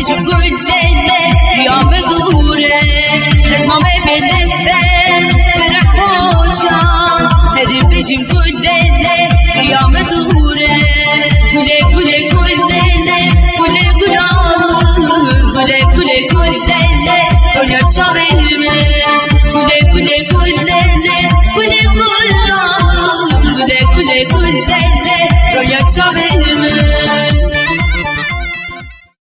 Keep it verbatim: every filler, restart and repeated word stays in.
Ji ku dele ya me dûr e, ez mame bê nefes, bira koçan. Her bijim ku dele ya me dûr e. Gule gule